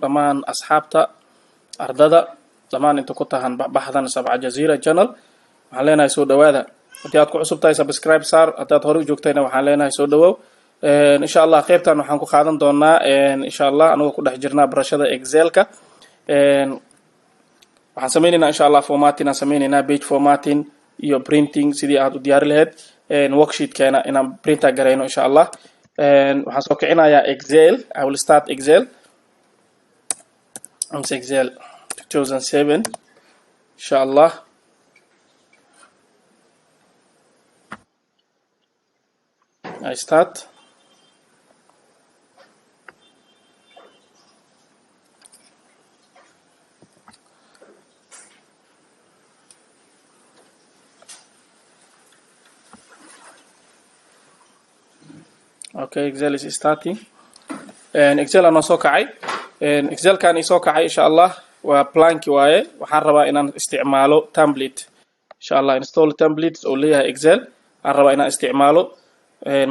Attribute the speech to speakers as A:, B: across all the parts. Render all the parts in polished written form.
A: Dhammaan asxaabta, ardada, dhammaan inta ku tahan baxdan Sabca Jaziira channel, waxaan leenahay soo dhawaada. Haddii aad ku cusub tahay, subscribe saar. Haddaad hore u joogtayna, waxaan leenahay soo dhawow. Insha Allah qeybtan waxaan ku qaadan doonaa, insha Allah, anagoo ku dhex jirnaa barashada Excelka, waxaan sameyneynaa, insha Allah, formatting aan sameyneynaa, page formatting iyo printing, sidii aad u diyaari lahayd worksheetkeena inaan printer garayno, insha Allah. Waxaan soo kicinayaa Excel. I will start Excel. MS Excel 2007, insha Allah. I start. Okay, Excel is starting. Excel anoo soo kacay, Excelkan isoo kacay, insha Allah, waa blank waaye. Waxaan rabaa inaan isticmaalo template, insha Allah. Install templates oo leeyahay Excel aan rabaa inaan isticmaalo,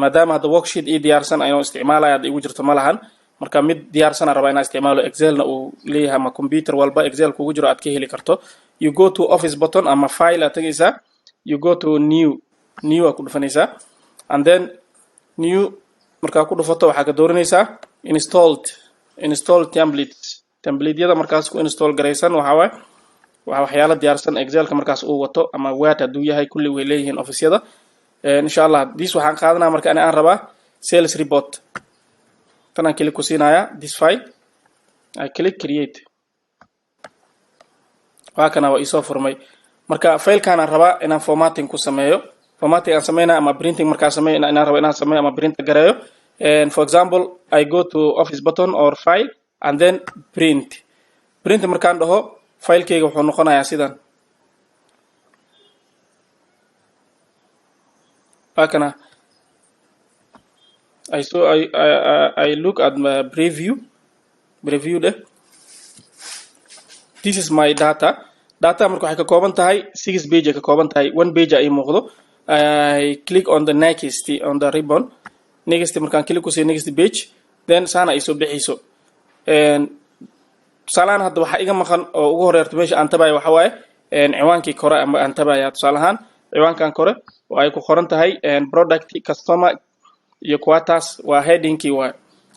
A: maadaama hadda worksheet ii diyaarsan aynoo isticmaalaya hadda igu jirto ma lahan. Marka mid diyaarsan aan rabaa inaan isticmaalo, Excelna uu leeyahay, ama computer walba Excel kugu jiro aad ka heli karto. You go to Office button ama File aad tegaysaa, you go to New. New aad ku dhufanaysaa, and then New markaa ku dhufato, waxaa ka dooranaysaa installed templates. Templateyada markaas ku install garaysan waxaa waaye waa waxyaalo diyaarsan Excelka markaas uu wato, ama Word hadduu yahay, kulli way leeyihiin officeyada, insha Allah. This waxaan qaadanaa, marka ani aan rabaa sales report. Tanaan click ku siinayaa, this file. I click Create. Waa kana, waa iisoo furmay. Marka filekan aan rabaa inaan formatting ku sameeyo. Formatting aan sameynaya ama printing markaa sameey inaan rabo inaan sameeyo ama print gareeyo. And for example, I go to Office button or File and then Print. Print markaan dhaho, filekeyga wuxuu noqonayaa sidan. Waa kana. I so I look at my preview. Preview dheh. This is my data. Data marka waxay ka kooban tahay six page ay ka kooban tahay. One page ay muuqdo. I click on the next on the ribbon. Next markaan click ku siiyo, next page, then saana ay soo bixiyso. Tusaalahaan hadda waxaa iga maqan oo ugu horeerto meesha aan tabayo waxa waaye ciwaankii kore ama aan tabaya. Tusaale ahaan, ciwaankan kore oo ay ku qoran tahay product, customer iyo quotas, waa headingkii, waa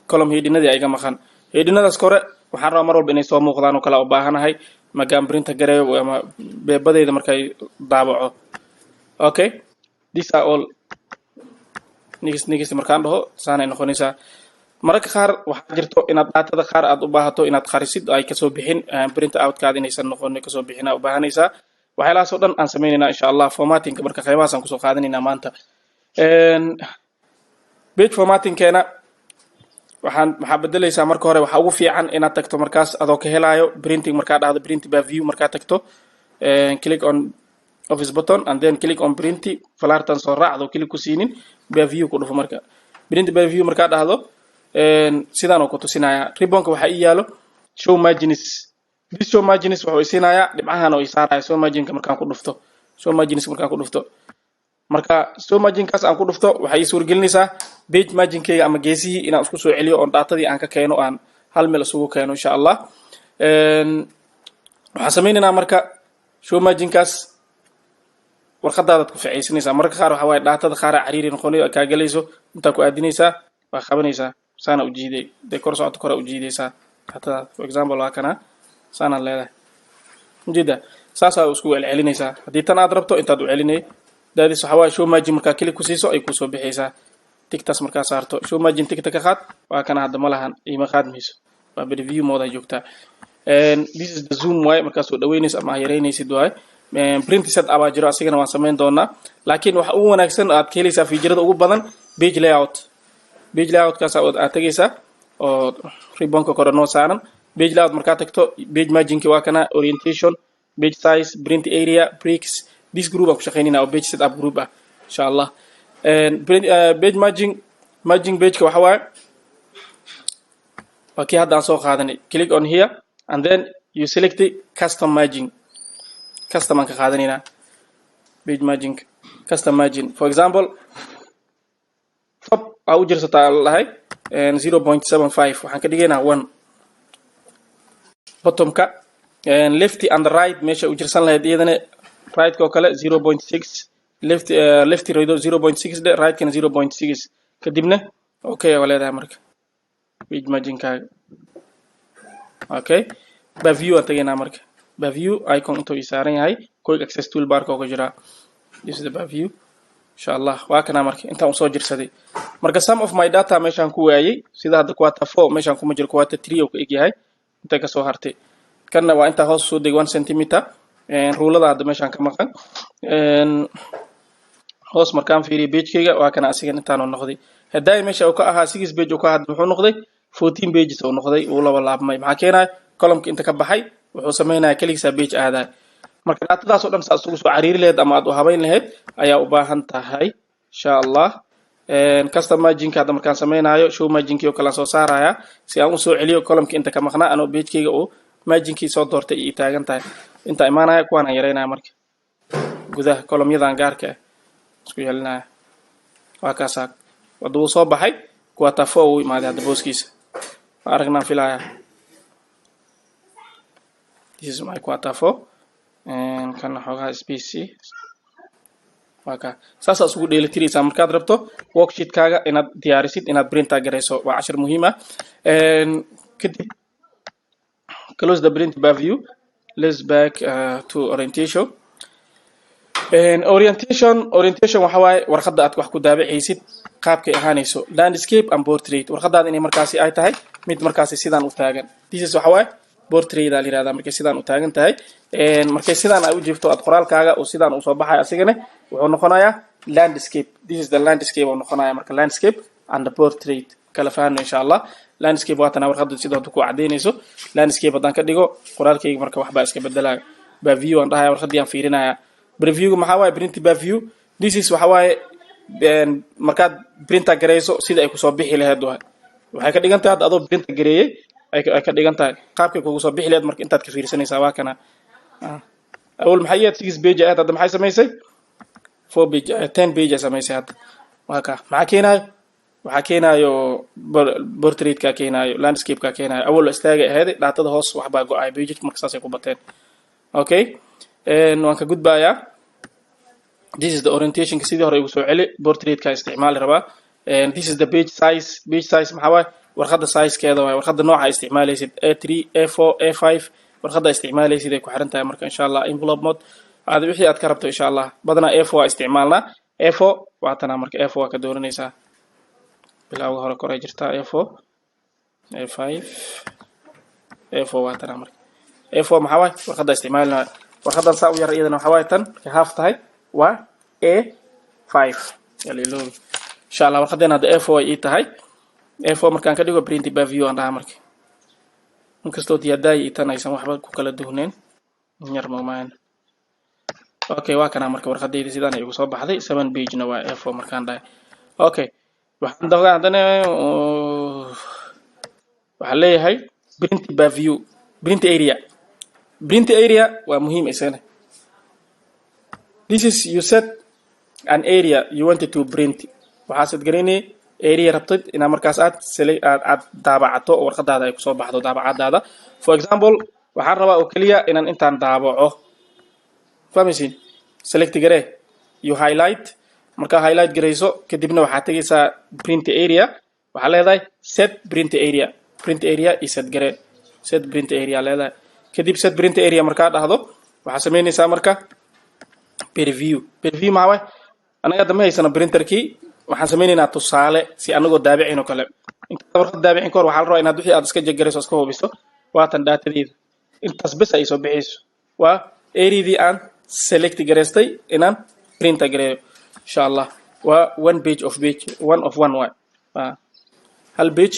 A: column headinadii iga maqan. Headinadaas kore waxaan rabaa mar walba inay soo muuqdaan oo kale u baahanahay magaan printa gareeyo ama beebadeyda markay daabaco. Okay, these are all. Next, next markaan dhaho, saanay noqonaysaa. Mararka qaar waxaa jirto inaad datada qaar aad u baahato inaad qarisid, ay kasoo bixin print outkaada, inaysan noqon kasoo bixin aa u baahanaysaa. Waxyaalahaas oo dhan aan sameynaynaa, insha Allah. Formattingka marka qaybahaas aan kusoo qaadanaynaa maanta. Page formattingkeena waxaa bedelaysaa marka hore, waxaa ugu fiican inaad tagto markaas adoo ka helaayo printing. Markaa dhahdo print by view, markaa tagto, click on Office button and then click on Print. Falaartan soo raac, adoo click ku siinin, by view ku dhufo. Marka print by view markaa dhahdo, sidaan oo ku tusinaya ribbonka, waxaa ii yaalo show margins. This show margins wuxuu isiinayaa dhibcahan oo i saaraya show marginka markaan ku dhufto. Show margins markaan ku dhufto, marka show marginkaas aan ku dhufto, waxay ii suuragelinaysaa page marginkeyga ama geesihii inaan isku soo celiyo, oon datadii aan ka keeno, aan hal meel isugu keeno, insha Allah. Waxaan sameynaynaa marka show marginkaas warqadaadaad ku ficaysanaysaa. Mararka qaar waxa waaye datada qaar cariiri noqonayo kaa gelayso, intaa ku aadinaysaa, waa qabanaysaa, saana u jiiday dee, kor socoto, kora u jiidaysaa datadaada. For example, waa kana, saanaad leedahay, ujeeda, saasaa isku celcelinaysaa. Haddii tan aad rabto, intaad u celinay daadis. Waxa waaye show margin markaa click ku siiso, ay kusoo bixaysaa. Ticktaas markaa saarto, show margin tickta ka qaad. Waa kana, hadda ma lahan, iima qaadmayso, waa preview mode ay joogtaa. This is the zoom waaye, markaa soo dhaweynayso ama yareynaysid waaye. Print set abaa jiro, asigana waan samayn doonaa, laakiin waxa ugu wanaagsan aad ka helaysaa featurada ugu badan page layout. Page layoutkaas aad tegaysaa oo ribbonka kore noo saaran. Page layout markaa tagto, page marginki waa kana, orientation, page size, print area, breaks. This group aan ku shaqeynayna oo page setup group ah, insha Allah. Page margin, margin pageka waxa waaye waa kii hadda aan soo qaadanay. Click on here and then you select the custom margin. Custom aan ka qaadanaynaa page margin. Custom margin, for example, top aa u jirsataa la dhahay 0.75, waxaan ka dhigaynaa 1. Bottomka, left and right meesha u jirsan lahayd iyadana, right oo kale 0.6 left, left rido 0.6 dhe, right-kana 0.6. Kadibna okay waa leedahay. Marka page marginkaaga okay. Preview aan tagaynaa. Marka preview icon intuu ii saaran yahay, quick access toolbarka oo ku jiraa. This is the preview, insha Allah. Waa kana marka intaan usoo jirsaday. Marka some of my data meeshaan ku waayey, sida hadda quarter 4 meeshaan kuma jiro, quarter 3 oo ka egyahay inta kasoo hartay. Kanna waa intaa hoos soo degay 1 centimeter. Ruulada hadda meeshaan ka maqan hoos markaan fiiriyo pagekayga, waa kana asigan intaanu noqday. Haddaay meesha uu ka ahaa 6 page uu ka hadda muxuu noqday? 14 pages uu noqday, uu laba laabmay. Maxaa keenaya? Columnka inta ka baxay wuxuu sameynaya keligiisaa page aadaya. Marka datadaas oo dhan saa isugu soo cariiri lahayd ama aad u habayn lahayd ayaa u baahan tahay, insha Allah. Custom marginka hadda markaan sameynaayo, show marginkii oo kale aan soo saaraya si aan usoo celiyo columnka inta ka maqnaa, anoo pagekayga uu marginkii soo doortay iyo taagan tahay. Inta imaanaya kuwaan aan yareynaya. Marka gudaha columnyadan gaarka ah isku yeelinaya. Waa kaasaa, hadda wuu soo baxay, quarter 4 uu imaaday hadda booskiisa. Waa aragnaan filaya. This is my quarter 4. Kana xoogaha space waa ka saasaa isugu dheelitiraysaa markaad rabto worksheetkaaga inaad diyaarisid, inaad printer garayso. Waa cashir muhiim ah. Kadib close the print preview. Let's back to orientation. Orientation waxa waaye warqadda aad wax ku daabacaysid qaabkay ahaanayso, landscape and portrait. Warqadaada inay markaasi ay tahay mid markaasi sidaan u taagan. This is waxa waaye portrait aa la yihahdaa markay sidaan u taagan tahay. Markay sidaan ay u jiifto aad qoraalkaaga oo sidaan uu soo baxay, asigana wuxuu noqonayaa landscape. This is the landscape uu noqonaya. Marka landscape and the portrait kala fahano, insha Allah. Landscape waa tana, warqadda sidoo ku cadaynayso. Landscape haddaan ka dhigo qoraalkayga, marka waxbaa iska bedelayo. Preview aan dhahaya, warqaddii aan fiirinaya. Previewga maxaa waaye? Print preview. This is waxa waaye markaad printer garayso sida ay kusoo bixi lahayd. Waay waxay ka dhigan tahay hadda adoo printer gareeyey ay ka dhigan tahay qaabkay kugu soo bixi lahayd. Marka intaad ka fiirsanaysaa waa kana. Awal maxay ahayd? 6 page ahayd. Hadda maxay samaysay? 4 page, 10 page ay samaysay hadda. Waa ka maxaa keenaayo? Waxaa keenaayo portraitka keenaayo, landscapeka keenaayo. Awal istaagay ahayd, datada hoos waxbaa go-ay, pageka marka saasay ku bateen. Okay, waan ka gudbayaa. This is the orientationka. Sidii hore igu soo celi, portraitka isticmaali rabaa. This is the page size. Page size maxaa waaye? Warqadda sizekeeda waaye, warqadda nooca isticmaalaysid, A3, A4, A5, warqadda isticmaalaysid ay ku xiran tahay. Marka insha Allah envelope mode aad wixii aad ka rabto, insha Allah. Badanaa A4 waa isticmaalnaa. A4 waa tanaa. Marka A4 waa ka dooranaysaa. Bilowga hore koray jirtaa A4, A5, A4 waa tanaa. Marka A4 maxaa waaye? Warqadda isticmaalina. Warqaddan saa u yar iyadana waxaa waaye tan markay half tahay waa A5. Yaliloobi, insha Allah. Warqaddeen hadda A4 ay ii tahay. A4 markaan ka dhigo, print preview aan dhahaa. Marka inkastoo diyaadaaya iyo tan aysan waxba ku kala duwneen yar moomaan. Okay, waa kanaa. Marka warqadayda sidaan ay igu soo baxday, 7 pagena waa A4 markaan dhahay. Okay, waxaan dogaa haddana waxaan leeyahay print preview, print area. Print area waa muhiim isagana. This is you set an area you wanted to print. Waxaa set garaynaya area rabtid inaad markaas aad sele aad daabacato oo warqadaada ay kusoo baxdo daabacadaada. For example, waxaan rabaa oo keliya inaan intaan daabaco. Fahmaysiin? Select garee, you highlight. Markaa highlight garayso kadibna waxaad tegaysaa print area. Waxaa leedahay set print area. Print area iyo set garee, set print area leedahay. Kadib set print area markaa dhahdo, waxaa samaynaysaa marka preview. Preview maxaa waay? Anaga hadda ma haysano printerkii. Waxaan samaynaynaa tusaale si anagoo daabicin oo kale. Intaad warqad daabicin ka hor, waxaa la rabaa inaad wixii aad iska jegarayso, iska hubiso. Waatan datadiida, intaas bes ay soo bixayso, waa areadii aan select garaystay inaan printer gareeyo, insha Allah. Waa one page of page one of one waay. Waa hal page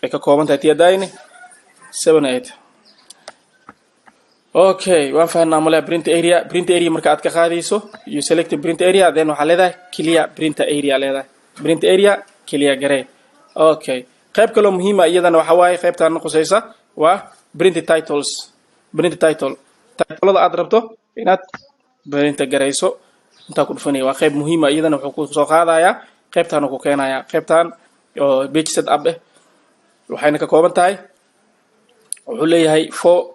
A: ay ka kooban tahay. Tiyadaayni 7, 8. Okay, waan fahnaa malaya print area. Print area marka aad ka qaadayso, you select print area, then waxaa leedahay clear print area leedahay. Print area clear garee. Okay, qayb kaloo muhiima iyadana waxa waaye qaybtaan qusaysa waa print titles. Print title, titlada aad rabto inaad print garayso intaa ku dhufanaya. Waa qayb muhiima iyadana. Wuxuu ku soo qaadayaa qaybtaan, ku keenayaa qaybtaan oo page set up eh. Waxayna ka kooban tahay Wuxuu leeyahay for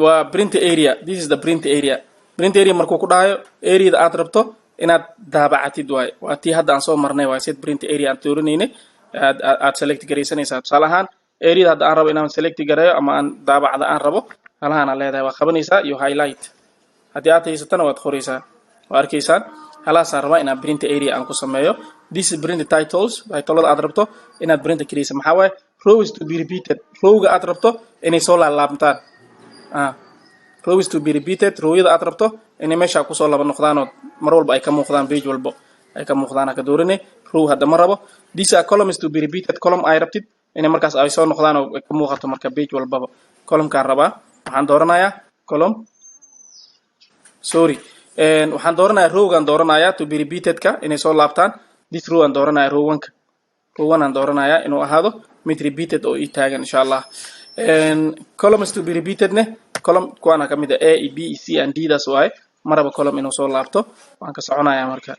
A: waa print area. This is the print area. Print area markuu ku dhahayo, areada aad rabto inaad daabacatid waaye. Waa tii hadda aan soo marnay waay. Set print area aan dooranayne, aad select garaysanaysaa. Tusaale ahaan, areada hadda aan rabo inaan select gareeyo ama aan daabacda aan rabo, halahaan aad leedahay, waa qabanaysaa iyo highlight. Haddii aad haysatana, waad qoraysaa. Waa arkaysaan, halaasaan rabaa inaan print area aan ku sameeyo. This is print titles, titlada aad rabto inaad print garaysa. Maxaa waaye? Rows to be repeated, rowga aad rabto inay soo laalaabtaan. Rows to be repeated, rowyada aad rabto inay meesha kusoo laba noqdaan oo mar walba ay ka muuqdaan, page walbo ay ka muuqdaan ka doorane. Row hadda ma rabo. These are columns to be repeated, column ay rabtid inay markaas ay soo noqdaan oo ka muuqato marka page walbaba. Columnkaan rabaa, waxaan dooranayaa column, sorry, waxaan dooranayaa rowgaan dooranayaa to be repeatedka inay soo laabtaan. This row aan dooranaya, row one-ka, row one aan dooranayaa inuu ahaado mid repeated oo ii taagan, insha Allah. Columns to be repeated ne, column kuwaana kamid a, A e B e C and D daas waaye. Maraba column inuu soo laabto, waan ka soconayaa marka.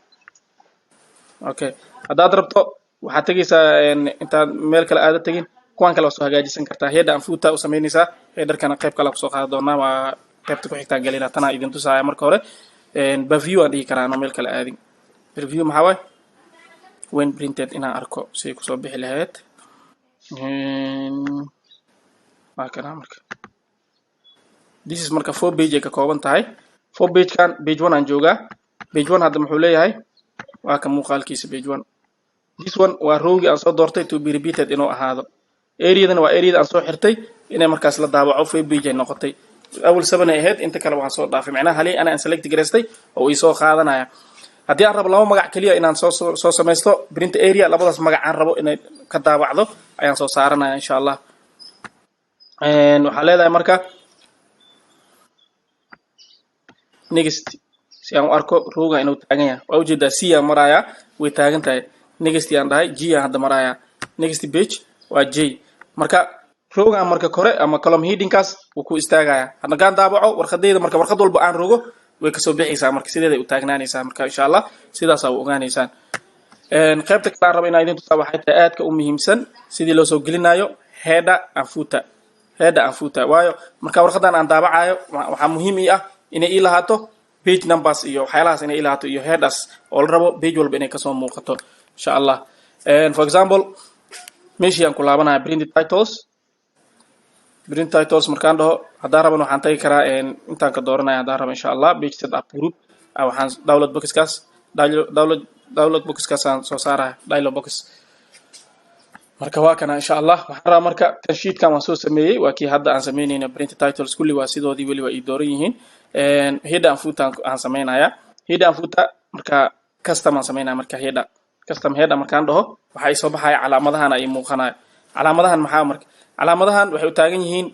A: Okay, haddaad rabto waxaad tegaysaa, intaad meel kale aada tegin, kuwan kale waa soo hagaajisan kartaa. Header and footer u samaynaysaa. Headerkana qayb kale kusoo qaadi doonaa, waa qaybta ku xigtaan gelina. Tanaa idin tusaaya marka hore. Preview aan dhihi karaa anoo meel kale aadin. Preview maxaa waaye? When printed inaan arko siday kusoo bixi lahayd. Waa kana marka. This is marka four page ay ka kooban tahay. Four pagekan, page one aan joogaa. Page one hadda muxuu leeyahay? Waa ka muuqaalkiisa page one. This one waa rowgii aan soo doortay to be repeated inuu ahaado. Areadana waa areada aan soo xirtay inay markaas la daawaco. Four page ay noqotay. Awal seven ay ahayd, inta kale waan soo dhaafay. Macnaha halii ana aan select garaystay oo ii soo qaadanaya. Haddii aan rabo laba magac keliya inaan soo samaysto print area, labadaas magac aan rabo inay ka daawacdo ayaan soo saaranaya, insha Allah. Waxaa leedahay marka next, si aan u arko rowga inuu taagan yahay. Waa ujeedaa, C aan marayaa, way taagan tahay. Next aan dhahay, G aan hadda marayaa. Next page waa J. Marka rowgan marka kore ama column headingkaas wuu ku istaagaya. Haddaan daabaco warqadayda, marka warqad walba aan rogo way kasoo bixaysaa, marka sideeday u taagnaanaysaa. Marka insha Allah sidaasaa u ogaanaysaan. Qaybta kale aan rabo inaan idin tusaa waxay tahay aadka u muhiimsan, sidii loo soo gelinayo header and footer. Header and footer waayo, marka warqadan aan daabacayo, waxaa muhiim ii ah inay ii lahaato page numbers iyo waxyaalahaas, inay ii lahaato iyo headers oo la rabo page walba inay kasoo muuqato, insha Allah. For example, meeshii aan ku laabanaya, print titles. Print titles markaan dhaho, haddaan raban waxaan tagi karaa intaan ka dooranaya. Haddaan rabo, insha Allah, page setup group, waxaan download boxkaas, download boxkaasaan soo saaraya, dialog box. Marka waa kana, insha Allah. Waxaan rabaa marka tan sheetkan waan soo sameeyey, waa kii hadda aan sameynayna. Print titles kulli waa sidoodii, weli waa ii dooran yihiin. Header and footer aan sameynaya. Header and footer marka custom aan sameynaya. Marka header, custom header markaan dhaho, waxaa ii soo baxaya calaamadahan ay muuqanaya. Calaamadahan maxaa marka? Calaamadahan waxay u taagan yihiin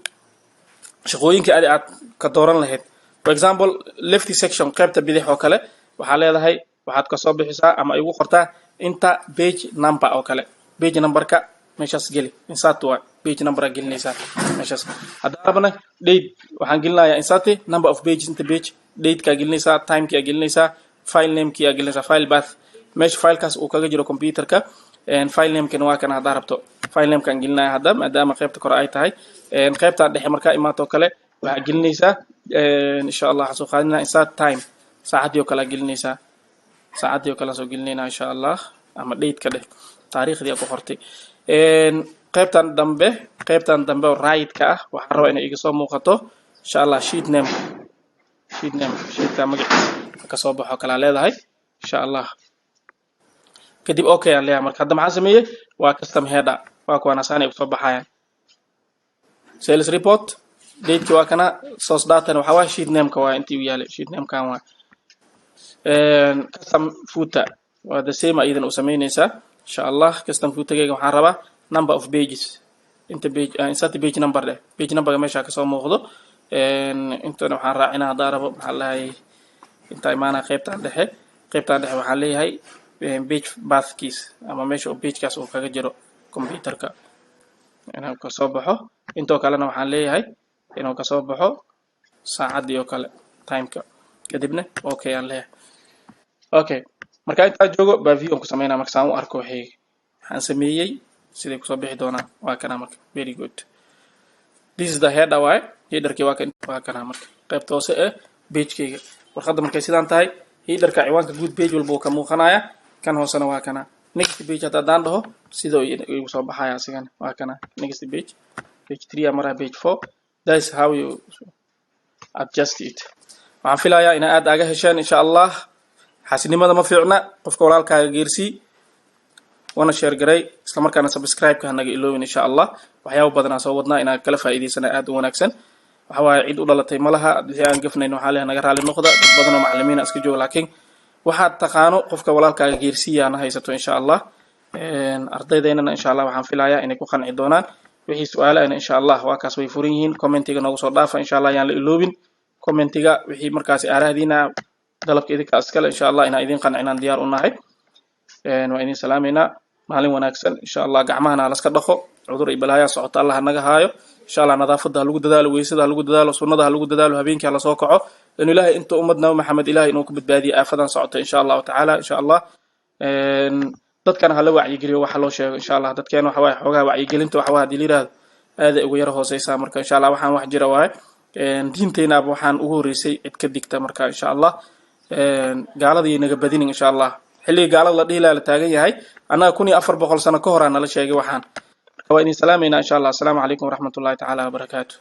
A: shaqooyinka adi aad ka dooran lahayd. For example, left section, qaybta bidix oo kale, waxaa leedahay waxaad kasoo bixisaa ama igu qortaa inta page number oo kale. Page numberka meeshaas geli, insert waa page number aa gelinaysaa meeshaas. Haddaan rabana date waxaan gelinayaa, insert number of pages, inta page, datekaa gelinaysaa, timekii aa gelinaysaa, file namekii aa gelinaysaa, file path, meesha filekaas uu kaga jiro computerka. File namekana waa kana. Haddaa rabto file namekaan gelinaya hadda, maadaama qaybta kore ay tahay. Qaybtan dhexe markaa imaato kale, waxaa gelinaysaa, insha Allah, waxaan soo qaadinaa insert time, saacaddii oo kale aa gelinaysaa. Saacaddii oo kale aan soo gelinayna, insha Allah, ama date ka dheh, taariikhdii aa ku qortay. Qaybtan dambe, qaybtan dambe oo right-ka ah, waxaan rabaa inay iga soo muuqato, insha Allah, sheet name. Sheet name, sheetka magaciisa kasoo baxo kalaa leedahay, insha Allah. Kadib okay aan leeyahay. Marka hadda maxaa sameeyey? Waa custom header. Waa kuwan asaanay usoo baxayaan. Sales report dateki waa kana. Source datana waxaa waaya sheet nameka, waa intii u yaalay, sheet namekan waa. Custom footer waa the same, iyadan u sameynaysaa, insha Allah. Custom footergeyga waxaan rabaa number of pages, inta page, insert page number dheh, page numberga meesha kasoo muuqdo. Intana waxaan raacinaa, haddaan rabo, maxaa lahay, intaa imaanaa qaybtan dhexe. Qaybtan dhexe waxaan leeyahay page pathkiis ama meesha uu pagekaas uu kaga jiro computerka inuu kasoo baxo. Intoo kalena waxaan leeyahay inuu kasoo baxo saacaddii oo kale, timeka. Kadibna okay aan leeyahay. Okay, marka intaa joogo preview aan ku sameynaa. Marka saan u arko waxay waxaan sameeyey siday kusoo bixi doonaan, waa kana marka. Very good. This is the header waaye. Headerkii waa kan, waa kana. Marka qaybta hoose ee pagekayga, warqadda markay sidaan tahay, headerka, ciwaanka guud, page walba wuu ka muuqanaya. Kan hoosena waa kana. Next page haddaan dhaho, sidoo igu soo baxaya asigana, waa kana. Next page, page 3 amara, page 4. That's how you adjust it. Waxaan filayaa inaa aad aga hesheen, insha Allah. Xaasidnimada ma fiicna. Qofka walaalkaaga geersii, wana share garay, isla markaana subscribe-ka hanaga iloowin, insha Allah. Waxyaaba badanaa soo wadnaa inaan kala faa'iidaysana aad u wanaagsan. Waxa waaye, cid u dhalatay ma laha. Wixii aan gafnayn waxaa leeyahay naga raali noqda. Dad badan oo macalimiina iska jooga, laakiin waxaad taqaano qofka walaalkaaga geersiiyaana haysato, insha Allah. Ardaydeenana, insha Allah, waxaan filayaa inay ku qanci doonaan. Wixii su-aalaana, insha Allah, waa kaas, way furan yihiin. Commentiga noogu soo dhaafa, insha Allah. Ayaan la iloobin commentiga wixii markaasi aarahdiina, dalabka idinka iskale. Insha Allah, inaan idin qancinaan diyaar u nahay. Waa idin salaameynaa. Maalin wanaagsan, insha Allah. Gacmahana halaska dhaqo, cudur iyo balaayaa socota, Allah naga haayo, insha Allah. Nadaafadda ha lagu dadaalo, weysada ha lagu dadaalo, sunnada ha lagu dadaalo, habeenkii ha lasoo kaco, inuu Ilaahay inta ummad Nabi Maxamed Ilahay inuu ku badbaadiyo aafadan socota, insha Allahu tacaala, insha Allah. Dadkana hala wacyigeliyo, waxa loo sheego, insha Allah. Dadkeena waxa waaye, xoogaha wacyigelinta waxa waa hadii la yiraahdo aaday ugu yara hooseysaa. Marka, insha Allah, waxaan wax jira waaye. Diinteenaaba waxaan ugu horreysay cid ka digta. Marka, insha Allah, gaalada yay naga badinin, insha Allah. Xilligii gaalada la dhihi lahaa la taagan yahay, annaga 1400 sano ka horaa nala sheegay waxaan. Marka waa idin salaameynaa, insha Allah. Asalaamu calaykum waraxmatullahi tacaala wabarakaatu.